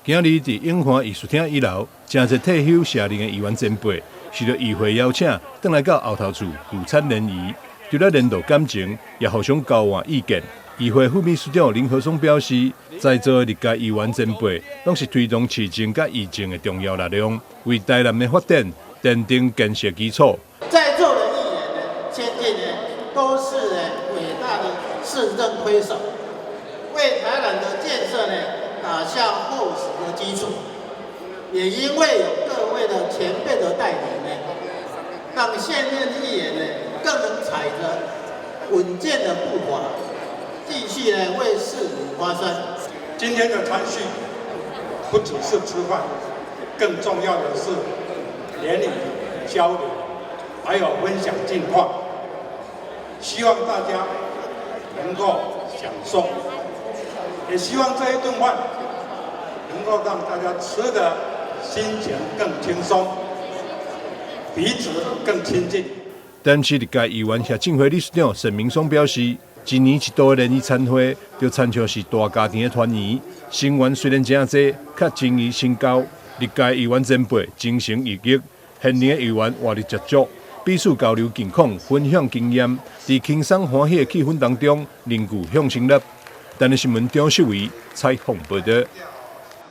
今仔日佇永華藝術廳一樓，誠濟退休卸任的議員前輩，受著議會邀請，轉來到後頭厝聚餐聯誼，除了聯絡感情，也互相交換意見。議會副秘書長林和松表示，在座的歷屆議員前輩，攏是推動市政佮議政的重要力量，為台南的發展奠定堅實基礎。在座的議員呢，先進呢，都是呢偉大的市政推手，為台南的建設呢打下厚實的基礎。也因為有各位的前輩的帶領呢，讓現任議員呢更能踩着穩健的步伐，繼續呢為市民發聲。今天的餐敘不只是吃飯，更重要的是聯誼交流，還有分享近況。希望大家能夠享受，也希望這一頓飯能夠讓大家吃得心情更輕鬆，彼此更親近。台南市歷屆議員協進會理事長沈明松表示，一年一度的聯誼餐會，就親像是大家庭的團圓。成員雖然誠濟，卻情誼深厚。歷屆議員前輩精誠奕奕，現任的議員活力十足，彼此交流近況，分享經驗，佇輕鬆歡喜的氣氛當中凝聚向心力。台南新聞張秀偉採訪報導。